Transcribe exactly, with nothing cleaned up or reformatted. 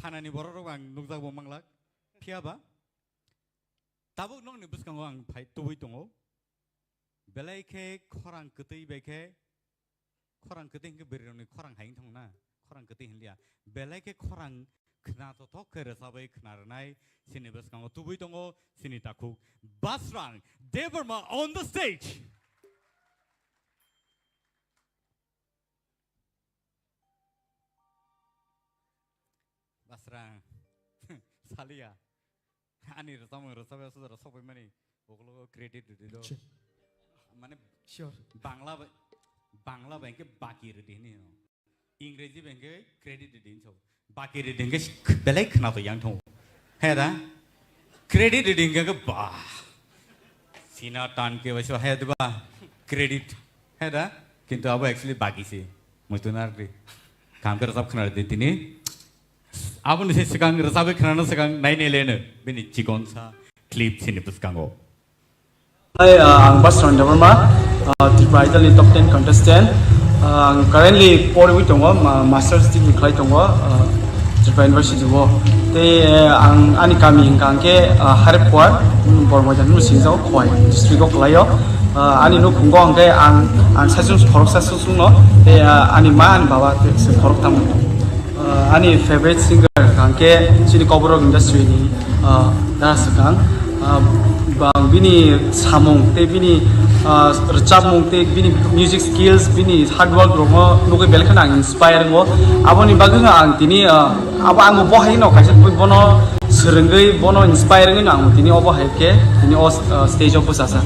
Thanani borok rok ang nukjak bo manglak. Phiya ba tabuk nokni bwskango ang phai tubui tongo. Belai khe khorang kwtwi bai khe, khorang kwtwi hinkhe bwrwi rokni khorang hai wng thang na, khorang kwtwi hinliya. Belai khe khorang khna tothok khe rwchabwi khna rwnai, chini bwskango tubui tongo chini takhuk Basrang Debbarma on the stage. Basrang. Saliya. Ani rwchapmung rwchapya suda rwchapmani. Okologo credit rwdi do. Sure. Mane sure. Bangla bai, Bangla bai ke baki rwdi hini. Ingreji bai ke credit rwdi hinso. Baki rwdi ke belai khna to yang thong. He da? Credit rwdi ke ba. Sina tan ke bai so he da ba. Credit. He da? Kintu abo actually baki se. Mutunar de. Kam kar sab khna rwdi tini. Aboni se swkang rwchabwi khnana swkang nainai leno bini chikonsa clip chini bwskango. Hi, uh, ang Basrang Debbarma, uh, Tripura Idol ni top ten contestant. Uh, ang currently poriwi tongo, ma-, master's degree khlai tongo, uh, Tripura University o. Tei, uh, ang ani kami hingka hingke, uh, Harepwar, um, Bormoidan no singjao, Khowai district o khlaio. Uh, ani nukhungo hingke ang, ang saichung khoroksa susungno, tei, uh, ani ma, ani baba tei se khoroktham. Uh, ani favorite singer hingke chini Kokborok industry ni, uh, dara swkang. Uh, bang bini samung tei bini, uh, rwchapmung tei bini music skills, bini hard work rokno nugwi belai kheno ang inspire wngo. Aboni bagwino ang tini, uh, abo ang bo hai no kaisa bono swrwngwi bono inspire wngwi no ang tini obo hai khe tini o, uh, stage o bwchajak.